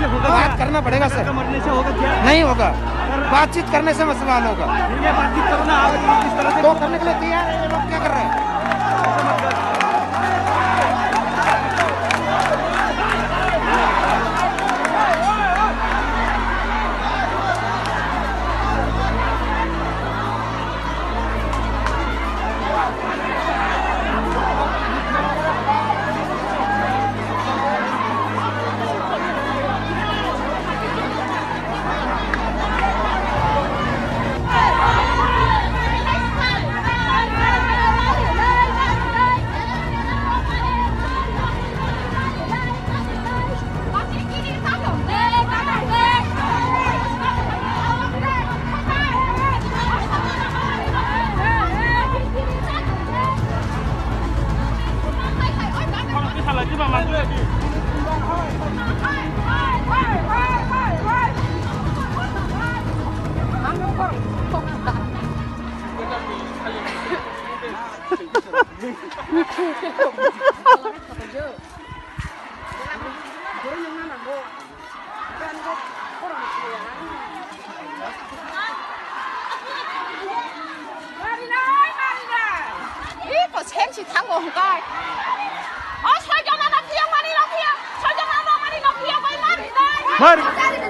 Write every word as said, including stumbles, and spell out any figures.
बात करना पड़ेगा सर। नहीं होगा। बातचीत करने से मसला हल होगा। तो करने के लिए तैयार है, ये लोग क्या कर रहे हैं? Ih, ko sensi thango hwnkhe. O soijon ano phiyok mani no phiyok, soijon ano mani no phiyok bai mani dai. Mari.